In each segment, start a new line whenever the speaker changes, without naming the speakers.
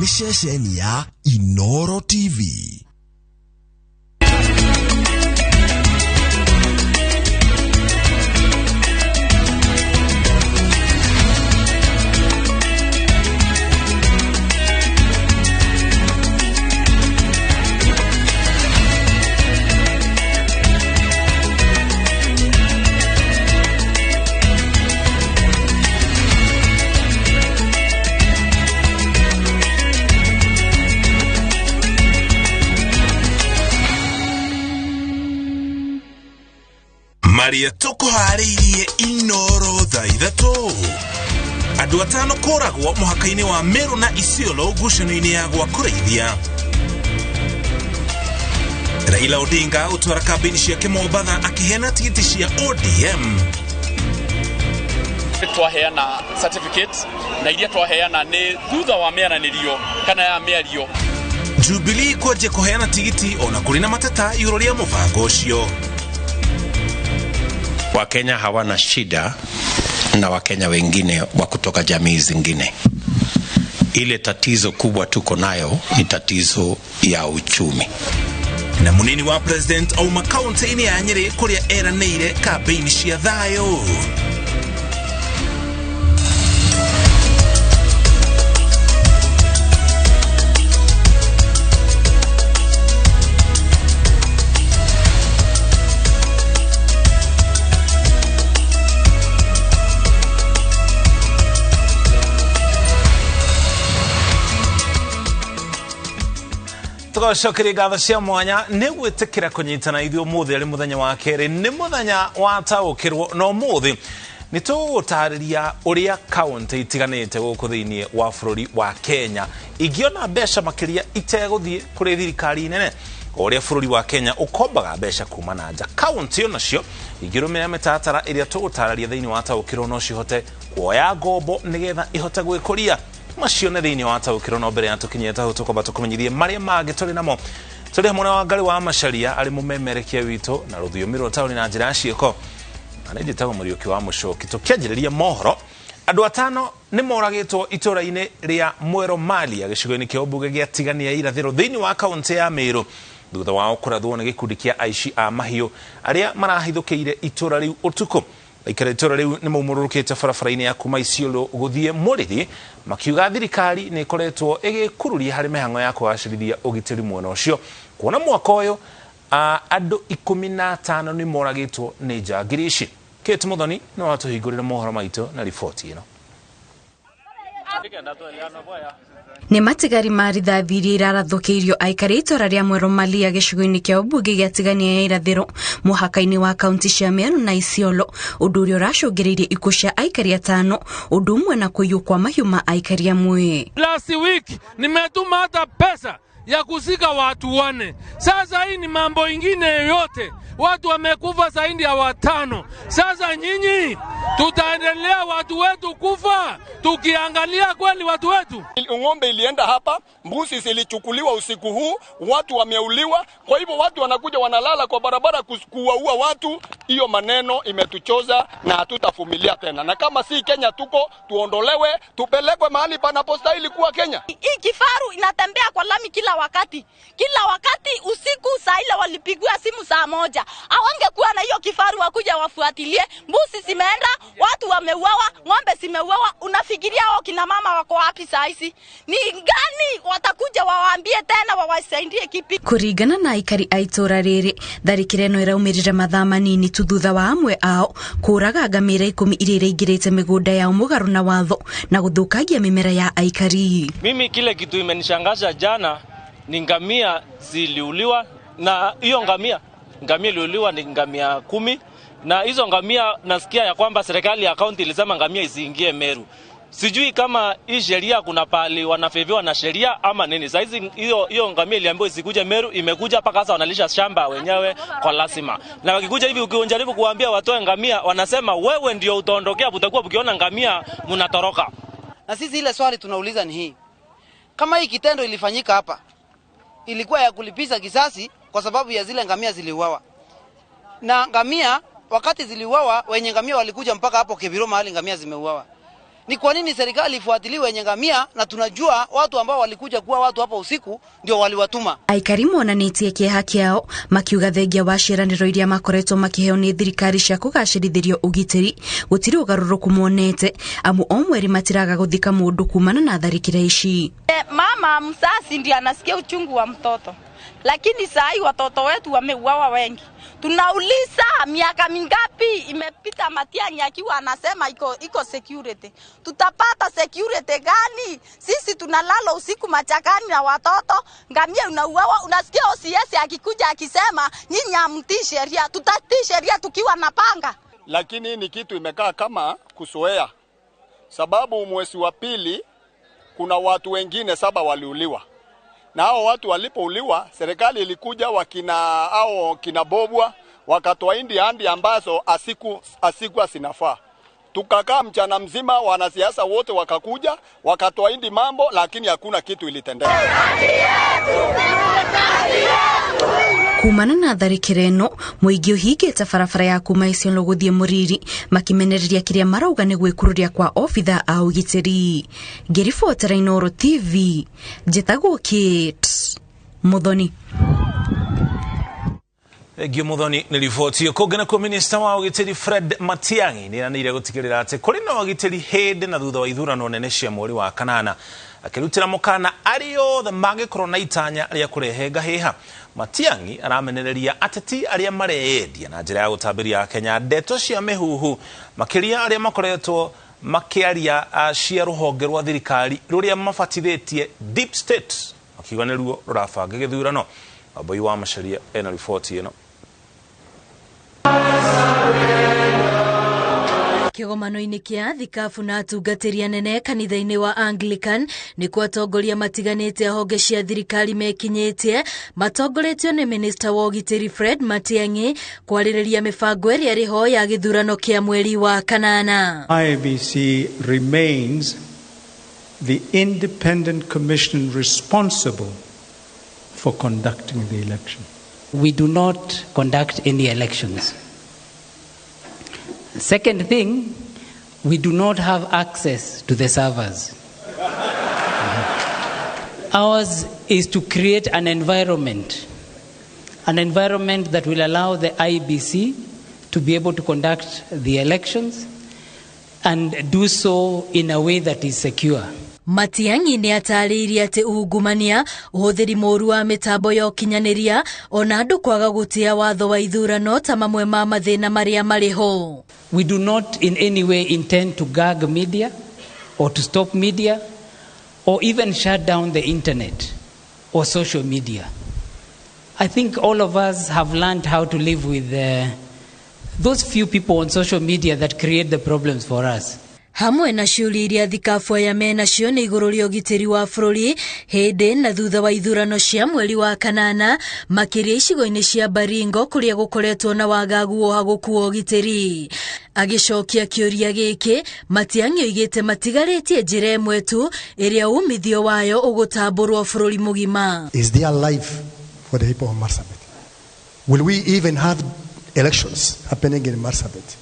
Nĩ ceceni ya Inoro TV.
Maria tũkũharĩirie Inoro thaa 3. Andũ 5 kũragwo mũhaka-inĩ wa Meru na Isiolo ngucanio-inĩ ya gwa kũrĩithia. Raila Odinga gũtwara kambĩini ciake Mombatha akĩheana tigiti cia ODM.
Twaheana certificate na iria twaheana nĩ thutha wa mĩaranĩrio kana ya mĩario.
Jubilee kwanjia kũheana tigiti ona kũrĩ na mateta igũrũ rĩa mũbango ũcio.
Wakenya hawana shida na Wakenya wengine wa kutoka jamii zingine. Ile tatizo kubwa tuko nayo ni tatizo ya uchumi.
Na munini wa president auma kaunti-inĩ ya Nyeri kũrĩa eranĩire kambĩini cia thayũ. Tũgacokeria ngatho cia mwanya nĩ gwĩtĩkĩra kũnyitana ithuĩ ũmũthĩ arĩ mũthenya wa kerĩ, nĩ mũthenya wa taũkĩrwo, na ũmũthĩ nĩ tũgũtarĩria ũrĩa kaũntĩ itiganĩte gũkũ thĩinĩ wa bũrũri wa Kenya ingĩona mbeca makĩria itegũthiĩ kũrĩ thirikari nene, ũrĩa bũrũri wa Kenya ũkombaga mbeca kuma na nja. Kaũntĩ onacio ingĩrũmĩrĩra mĩtaratara ĩrĩa tũgũtarĩria thĩinĩ wa taũkĩrwo no cihote kuoya ngombo nĩgetha ihote gwĩkũria. Macio nĩ thĩinĩ wa taũkĩrwo, no mbere ya tũkinyĩte hau tũkwamba tũkũmenyithie marĩa mangĩ tũrĩ namo. Tũrĩ hamwe na Wangari wa Macharia arĩ mũmemerekia witũ na rũthiomi rwa taũni na njĩra ya ciĩko, na nĩ njĩtagwo Mũriũki wa Mũcoki. Tũkĩanjĩrĩria mohoro, andũ 5 nĩ moragĩtwo itũũra-inĩ rĩa Mwero Malia gĩcigo-inĩ kĩa ũmbunge gĩa Tigania Irathĩro thĩinĩ wa kaũntĩ ya Meru thutha wao kũrathwo nĩ gĩkundi kĩa aici a mahiũ arĩa marahithũkĩire itũũra rĩu ũtukũ. Aikari itũũra rĩu nĩ maumũrũrũkĩte barabara-inĩ ya kuma Isiolo gũthiĩ Mũrĩthi makiuga thirikari nĩ ĩkoretwo ĩgĩkururia harĩ mĩhang'o ya kũgacĩrithia ũgitĩri mwena ũcio, kuona mwaka ũyũ andũ 15 nĩ moragĩtwo nĩ njangiri ici. Kate Muthoni no atũhingũrĩre mohoro maitũ na riboti ĩno.
Nĩ matigari ma rithathi iria irarathũkĩirio aikari itũũra rĩa Mwero Malia gĩcigo-inĩ kĩa ũmbunge gĩa Tigania ya Irathĩro mũhaka-inĩ wa kaunti cia Meru na Isiolo, ũndũ ũrĩa ũracũngĩrĩirie ikuũ cia aikari 5, ũndũ ũmwe na kũiywo kwa mahiũ ma aikari amwe.
Last week nimetuma hata pesa ya kuzika watu 4. Sasa hii ni mambo ingine yote. Watu wamekufa zaidi ya 5. Sasa nyinyi tutaendelea watu wetu kufa tukiangalia kweli watu wetu?
Ng'ombe ilienda hapa, mbuzi zilichukuliwa usiku huu, watu wameuliwa. Kwa hivyo watu wanakuja wanalala kwa barabara kuwaua watu. Hiyo maneno imetuchoza na hatutavumilia tena. Na kama si Kenya tuko, tuondolewe, tupelekwe mahali panapostahili kuwa Kenya.
Hii kifaru inatembea kwa lami kila wakati. Kila wakati usiku saa ile walipigwa simu saa 1. Hawangekuwa na hiyo kifaru wakuja wafuatilie. Mbuzi zimeenda, watu wameuawa, ng'ombe zimeuawa. Unafikiria hao kina mama wako wapi saa hizi? Ni gani watakuja wawaambie tena wawasaidie kipi?
Kuringana na aikari a itũũra rĩrĩ, tharĩkĩra ĩno ĩraumĩrire mathaa manini tu thutha wa amwe ao kũraga ngamĩra 10 iria iraingĩrĩte mĩgũnda yao mũgarũ na watho na gũthũkangia mĩmera ya aikari.
Mimi kile kitu imenishangaza jana ni ngamia ziliuliwa, na hiyo ngamia iliuliwa ni ngamia 10, na hizo ngamia nasikia ya kwamba serikali ya kaunti ilisema ngamia isiingie Meru. Sijui kama hii sheria kuna pali wanafeviwa na sheria ama nini. Saizi hiyo ngamia iliambiwa isikuje Meru, imekuja mpaka sasa wanalisha shamba wenyewe kwa lazima. Na wakikuja hivi ukijaribu kuambia watoe ngamia wanasema wewe ndio utaondokea, utakuwa ukiona ngamia mnatoroka.
Na sisi ile swali tunauliza ni hii. Kama hii kitendo ilifanyika hapa, ilikuwa ya kulipiza kisasi kwa sababu ya zile ngamia ziliuawa. Na ngamia wakati ziliuawa, wenye ngamia walikuja mpaka hapo Kibiro mahali ngamia zimeuawa. Ni kwa nini serikali ifuatiliwe wenye ngamia na tunajua watu ambao walikuja kuwa watu hapa usiku ndio waliwatuma?
Aikari monanĩtie kĩeha kĩao makiuga thengia wa ciĩranĩro iria makoretwo makĩheo nĩ thirikari cia kũgacĩrithĩrio ũgitĩri gũtirĩ ũgarũrũku monete amu o mweri matiraga gũthika mũndũ kumana na tharĩkĩra ici.
Mama mzazi ndiye anasikia uchungu wa mtoto, lakini saa hii watoto wetu wameuawa wengi. Tunauliza miaka mingapi imepita Matiang'i akiwa anasema iko security. Tutapata security gani? Sisi tunalala usiku machakani na watoto, ngamia unauawa. Unasikia OCS akikuja akisema nyinyi hamtii sheria. Tutatii sheria tukiwa na panga.
Lakini ni kitu imekaa kama kusoea, sababu mwezi wa pili kuna watu wengine 7 waliuliwa. Na hao watu walipouliwa, serikali ilikuja wakina au kina Bobwa wakatoa indi andi ambazo asiku zinafaa. Tukakaa mchana mzima, wanasiasa wote wakakuja wakatoa indi mambo, lakini hakuna kitu ilitendeka.
Kumana na tharĩkĩra ĩno mũingĩ ũhingĩte barabara ya kuma Isiolo gũthiĩ Mũriri makĩmenereria kĩrĩa marauga nĩ gwĩkururia kwa obitha a ũgitĩri. Ngĩribotera Inooro TV, njĩtagwo Kate Muthoni.
Thengio Muthoni nĩ riboti ĩyo. Kũngĩ nakuo, minista wa ũgitĩri Fred Matiang'i nĩeranĩire gũtigĩrĩra atĩ kũrĩ na ũgitĩri hĩndĩ na thutha wa ithurano nene cia mweri wa kanana, akĩrutĩra mũkana arĩa othe mangĩkorwo na itanya rĩa kũrehe ngahĩha. Matiang'i aramenereria ateti arĩa mareyendia na njĩra ya gũtambĩria Akenya ndeto cia mĩhuhu, makĩria arĩa makoretwo makĩaria cia rũhonge rwa thirikari rũrĩa mabatithĩtie deep state, makiuga nĩruo rũrabanga gĩthurano. Wambui wa Macharia ena riboti ĩno.
Kĩgomano-inĩ kĩa thikabu na atungatĩri anene kanitha-inĩ wa Anglican nĩkuo atongoria matiganĩte a honge cia thirikari mekinyĩtie matongoretio nĩ minista wa ũgitĩri Fred Matiang'i kwarĩrĩria mĩbango ĩrĩa ĩrĩ ho ya gĩthurano kĩa mweri wa kanana.
IEBC remains the independent commission responsible for conducting the election.
We do not conduct any elections. Second thing, we do not have access to the servers. Ours is to create an environment that will allow the IEBC to be able to conduct the elections and do so in a way that is secure.
Matiang'i nĩ atarĩirie atĩ ungumania, ũhũthĩri mũũru wa mĩtambo ya ũkinyanĩria ona andũ kwaga gũtĩa watho wa ithurano ta mamwe ma mathĩna marĩa marĩ ho.
We do not in any way intend to gag media or to stop media or even shut down the internet or social media. I think all of us have learned how to live with those few people on social media that create the problems for us.
Hamwe na ciũria iria thikabu aya menacio nĩ igũrũ rĩa ũgitĩri wa bũrũri hĩndĩ na thutha wa ithurano cia mweri wa kanana, makĩria icigo-inĩ cia Baringo kũrĩa gũkoretwo na wagagu wa gũkua ũgitĩri. Agĩcokia kĩũria gĩkĩ, Matiang'i oigĩte matigarĩtie njĩra ĩmwe tu ĩrĩa umithio wayo ũgũtambũrwo bũrũri mũgima.
Is there life for the people of Marsabit? Will we even have elections happening in Marsabit?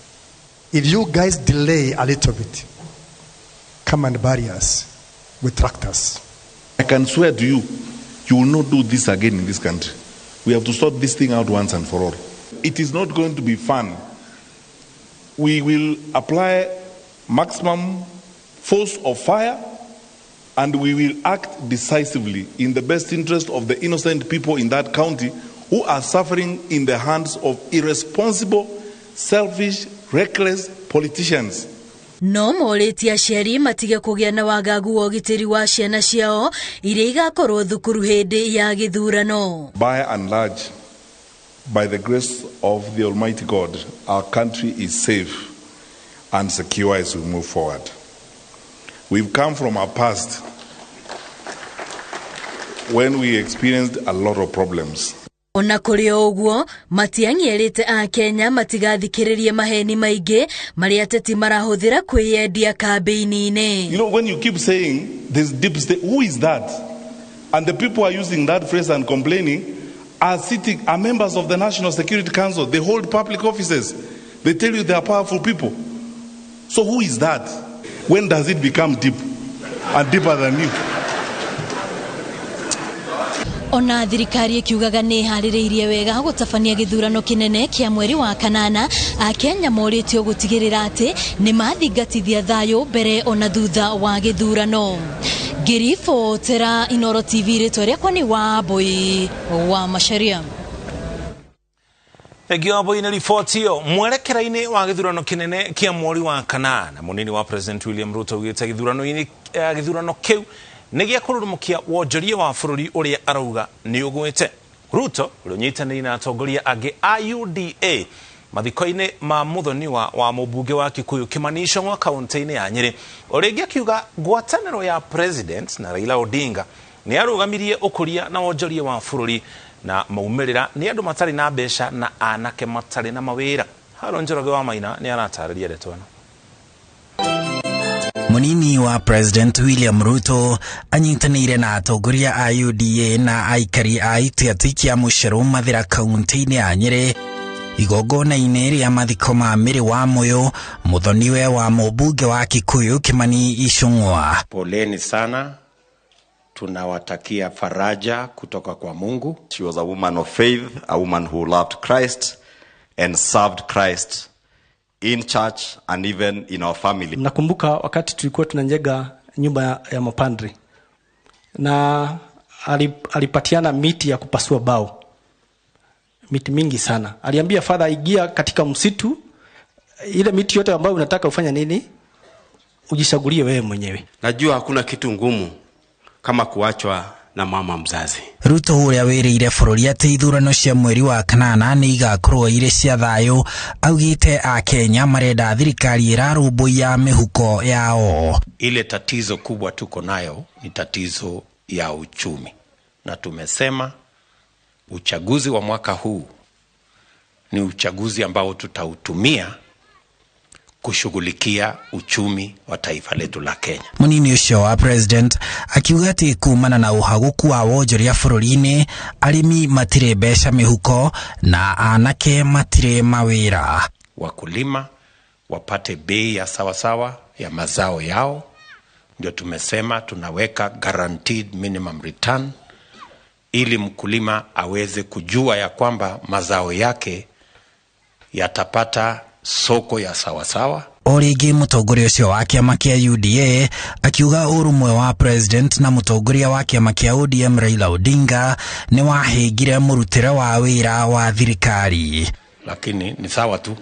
If you guys delay a little bit, come and bury us with tractors.
I can swear to you, you will not do this again in this country. We have to sort this thing out once and for all. It is not going to be fun. We will apply maximum force of fire and we will act decisively in the best interest of the innocent people in that county who are suffering in the hands of irresponsible, selfish, reckless politicians.
No morĩtie aciari matige kũgĩa na wagagu wa ũgitĩri wa ciana ciao iria igakorwo thukuru hĩndĩ ya gĩthurano.
By and large, by the grace of the Almighty God, our country is safe and secure as we move forward. We've come from our past when we experienced a lot of problems.
Ona kũrĩ o ũguo, Matiang'i erĩte Akenya matigathikĩrĩrie maheni maingĩ marĩa ateti marahũthĩra kwĩyendia kambĩini-inĩ.
You know, when you keep saying this deep state, who is that? And the people are using that phrase and complaining are sitting, are members of the National Security Council. They hold public offices. They tell you they are powerful people. So who is that? When does it become deep and deeper than you?
Ona thirikari ikiugaga nĩ ĩharĩrĩirie wega gũtabania gĩthurano kĩnene kĩa mweri wa kanana, Akenya morĩtio gũtigĩrĩra atĩ nĩ mathingatithia thayũ mbere ona thutha wa gĩthurano. Ngĩribotera Inooro TV, rĩtwa rĩakwa nĩ Wambui wa Macharia.
Thengio Wambui nĩ riboti ĩyo. Mwerekera-inĩ wa gĩthurano kĩnene kĩa mweri wa kanana, mũnini wa President William Ruto augĩte gĩthurano kĩu nĩ gĩa kũrurumũkia wonjoria wa bũrũri ũrĩa arauga nĩ ũgwĩte. Ruto ũrĩa ũnyitanĩire na atongoria angĩ a UDA mathiko-inĩ ma mũthoniwa wa mũmbunge wa Kikuyu Kimani Ichung'wa kaunti-inĩ ya Nyĩrĩ, o rĩngĩ akiuga ngwatanĩro ya President na Raila Odinga nĩ arũgamirie ũkũria na wonjoria wa bũrũri na maumĩrĩra nĩ andũ matarĩ na mbeca na anake matarĩ na mawĩra. Haron Njoroge wa Maina nĩ aratarĩria ndeto ĩno.
Munini wa President William Ruto anyitanĩire na atongoria a UDA na aikari a Itiati kĩa Mũcerũ Mathĩra kaunti-inĩ ya Nyĩrĩ igongona-inĩ rĩa mathiko ma Mĩrĩ wa Mũyũ, mũthoniwe wa mũmbunge wa Kikuyu Kimani Ichung'wa.
Poleni sana, tunawatakia faraja kutoka kwa Mungu.
She was a woman of faith, a woman who loved Christ and served Christ in church and even in our family.
Nakumbuka wakati tulikuwa tunajenga nyumba ya mapadri na alipatiana miti ya kupasua bao, miti mingi sana. Aliambia father, ingia katika msitu, ile miti yote ambayo unataka ufanya nini, ujichagulie wewe mwenyewe.
Najua hakuna kitu ngumu kama kuachwa na mama mzazi.
Ruto ũrĩa wĩrĩire bũrũri atĩ ithurano cia mweri wa kanana nĩ igakorwo irĩ cia thayũ, augĩte Akenya marenda thirikari ĩrarũmbũiya mĩhuko yao.
Ile tatizo kubwa tuko nayo ni tatizo ya uchumi, na tumesema uchaguzi wa mwaka huu ni uchaguzi ambao tutautumia kushughulikia uchumi wa taifa letu la Kenya.
Munini ũcio wa President akiuga atĩ kumana na ũhagũku wa wonjoria bũrũri-inĩ, arĩmi matirĩ mbeca mĩhuko na anake matirĩ mawĩra.
Wakulima wapate bei ya sawasawa ya mazao yao, ndio tumesema tunaweka guaranteed minimum return ili mkulima aweze kujua ya kwamba mazao yake yatapata soko ya sawasawa.
O rĩngĩ mũtongoria ũcio wa kĩama kĩa UDA akiuga ũrũmwe wa President na mũtongoria wa kĩama kĩa ODM Raila Odinga nĩ wahĩngire mũrutĩre wa wĩra wa thirikari.
Lakini ni sawa tu,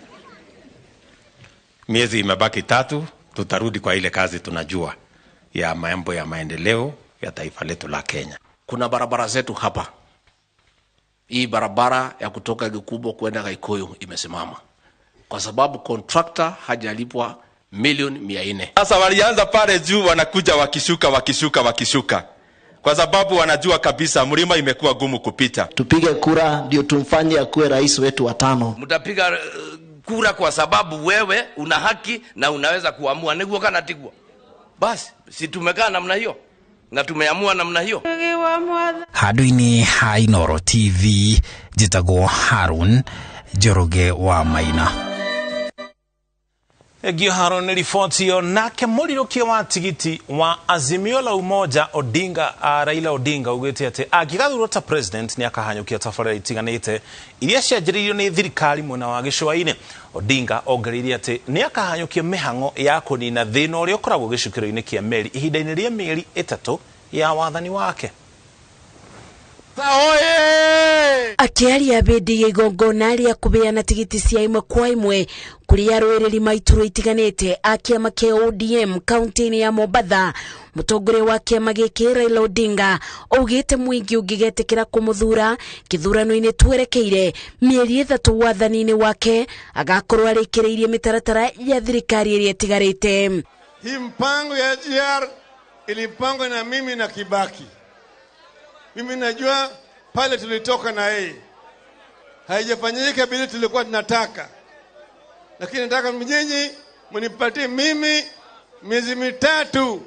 miezi imebaki 3, tutarudi kwa ile kazi tunajua ya mambo ya maendeleo ya taifa letu la Kenya.
Kuna barabara zetu hapa, hii barabara ya kutoka Gikubo kwenda Gaikuyu imesimama kwa sababu contractor hajalipwa milioni 400.
Sasa walianza pale juu, wanakuja wakishuka wakishuka wakishuka, kwa sababu wanajua kabisa mlima imekuwa gumu kupita.
Tupige kura ndio tumfanye akuwe rais wetu wa 5.
Mtapiga kura kwa sababu wewe una haki na unaweza kuamua niguo kana tiguo. Basi si tumekaa namna hiyo na tumeamua namna hiyo.
Handũ-inĩ ha Inooro TV, njĩtagwo Harun Njoroge wa Maina.
Egio Haron nĩ riboti ĩyo. Nake mũrirũkia wa tigiti wa Azimio la Umoja Odinga, Raila Odinga augĩte atĩ angĩgathurwo ta president nĩ akahanyũkia tabarĩra itiganĩte iria cianjĩrĩirio nĩ thirikari mwena wa gĩcũa-inĩ. Odinga ongereire atĩ nĩ akahanyũkia mĩhang'o ya kũnina thĩna ũrĩa ũkoragwo gĩcukĩro-inĩ kĩa meri ihinda-inĩ rĩa mĩeri 3 ya wathani wake.
Akiaria hĩndĩ ya igongona rĩa kũheana tigiti cia ĩmwe kwa ĩmwe kũrĩ arũĩrĩri maiturwa itiganĩte a kĩama kĩa ODM kaunti-inĩ ya Mombatha, mũtongoria wa kĩama gĩkĩ Raila Odinga augĩte mũingĩ ũngĩgetĩkĩra kũmũthura kĩthurano-inĩ twerekeire mĩeri 3 wathani-inĩ wake agakorwo arĩkĩrĩirie mĩtaratara ya thirikari ĩrĩa ĩtigarĩte.
Hii mpango ya SGR ilipangwa na mimi na Kibaki. Mimi najua pale tulitoka na yeye haijafanyika vile tulikuwa tunataka, lakini nataka nyinyi mnipatie mimi miezi 3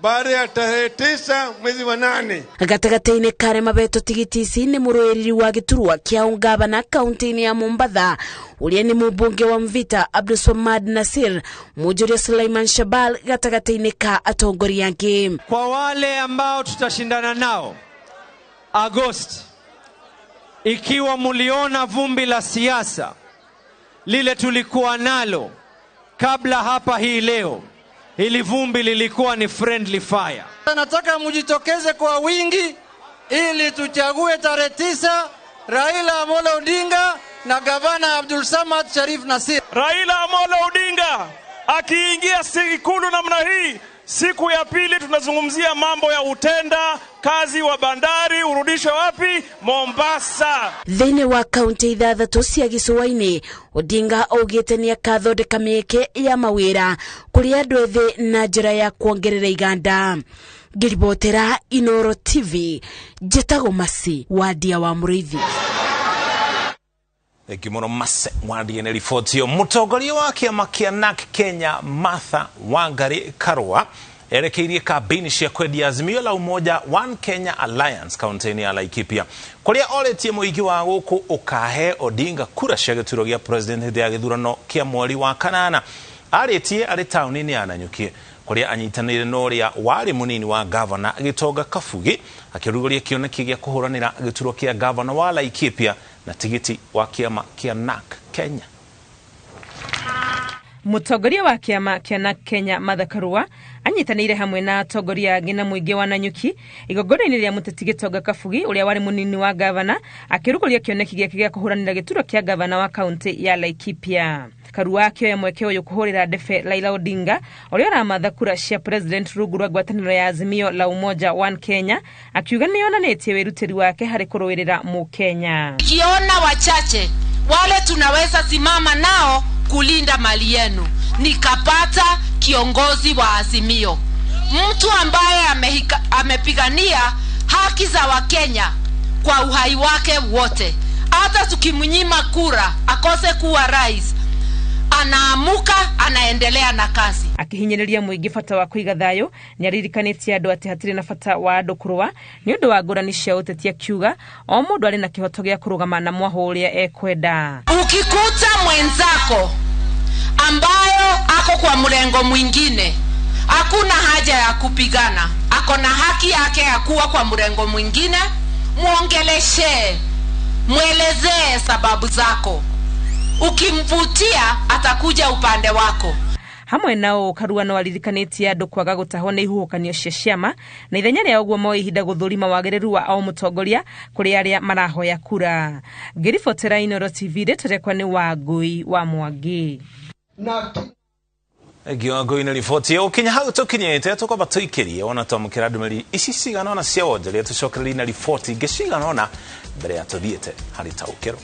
baada ya tarehe 9 mwezi wa 8.
Gatagatĩ-inĩ ka arĩa mabetwo tigiti ici nĩ mũrũĩrĩri wa gĩturwa kĩa ũngavana kaunti-inĩ ya Mombatha ũrĩa nĩ mũmbunge wa Mvita Abdulswamad Nasir, Mũnjũria Suleiman Shabal gatagatĩ-inĩ ka atongoria angĩ.
Kwa wale ambao tutashindana nao Agosti, ikiwa muliona vumbi la siasa lile tulikuwa nalo kabla hapa hii leo, hili vumbi lilikuwa ni friendly fire.
Nataka mujitokeze kwa wingi ili tuchague tarehe 9 Raila Amolo Odinga na gavana Abdul Samad Sharif Nasir.
Raila Amolo Odinga akiingia Ikulu namna hii, siku ya pili tunazungumzia mambo ya utenda kazi wa bandari urudishwe wapi? Mombasa.
Thĩinĩ wa kaunti 6 cia gĩcũa-inĩ, Odinga augĩte nĩ akathondeka mĩeke ya mawĩra kũrĩ andũ ethĩ na njĩra ya kuongerera iganda. Ngĩribotera Inoro TV, njĩtagwo Masi Wandia wa Mũrĩithi.
Thank you muno Mase Wandia nĩ riboti ĩyo. Mũtongoria wa kĩama kĩa NARC Kenya Martha Wangari Karua erekeirie kambĩini cia kwendia Azimio la Umoja One Kenya Alliance kaunti-inĩ ya Laikipia kũrĩa orĩtie mũingĩ wa gũkũ ũkahe Odinga kura cia gĩturwa gĩa president hĩndĩ ya gĩthurano kĩa mweri wa kanana. Arĩtie arĩ taũni-inĩ ya Nanyuki kũrĩa anyitanĩire na ũrĩa warĩ mũnini wa gavana Gĩtonga Kabugi akĩrugũria kĩoneki gĩa kũhũranĩra gĩturwa kĩa gavana wa Laikipia na tigiti wa kĩama kĩa NARC Kenya.
Mũtongoria wa kĩama kĩa NARC Kenya Martha Karua anyitanĩire hamwe na atongoria angĩ na mũingĩ wa Nanyuki igongona-inĩ rĩa mũteti Gĩtonga Kabugi ũrĩa warĩ mũnini wa gavana akĩrugũria kĩoneki gĩake gĩa kũhũranĩra gĩturwa kĩa gavana wa kaunti ya Laikipia. Karua akĩoya mweke ũyũ kũhũrĩra ndebe Raila Odinga ũrĩa ũramatha kura cia president rungu rwa ngwatanĩro ya Azimio la Umoja One Kenya, akiuga nĩonanĩtie wĩrutĩri wake harĩ kũrũĩrĩra Mũkenya.
Kiona wachache wale tunaweza simama nao kulinda mali yenu, nikapata kiongozi wa Azimio, mtu ambaye amepigania haki za Wakenya kwa uhai wake wote. Hata tukimnyima kura akose kuwa rais, anaamuka anaendelea na kazi.
Akihinyĩrĩria mũingĩ bata wa kũiga thayũ, nĩaririkanĩtie andũ atĩ hatirĩ na bata wa andũ kũrũa nĩ ũndũ wa ngũrani cia ũteti, akiuga o mũndũ arĩ na kĩhoto gĩa kũrũgama na mwahũ ũrĩa ekwenda.
Ukikuta mwenzako ambayo ako kwa mrengo mwingine, hakuna haja ya kupigana, ako na haki yake ya kuwa kwa mrengo mwingine, muongeleshe, mwelezee sababu zako. Ukimvutia atakuja upande wako.
Hamwe nao Karua no aririkanĩtie andũ kwaga gũtahwo nĩ ihuhũkanio cia ciama na ithenya rĩa ũguo moe ihinda gũthũrima wagĩrĩru wa o mũtongoria kũrĩ arĩa marahoya kura. Ngĩribotera Inoro TV, rĩtwa rĩakwa nĩ Wangũi wa Mwangi.
Ngĩongoi nĩ riboti ũkinya hau tũkinyĩte tũkwamba tũikĩrie ona twamũkĩra ndũmĩrĩri ici cigana ũna cia wonjoria tũcokererie na riboti ingĩ cigana ũna mbere ya tũthiĩte harĩ taũkĩrwo.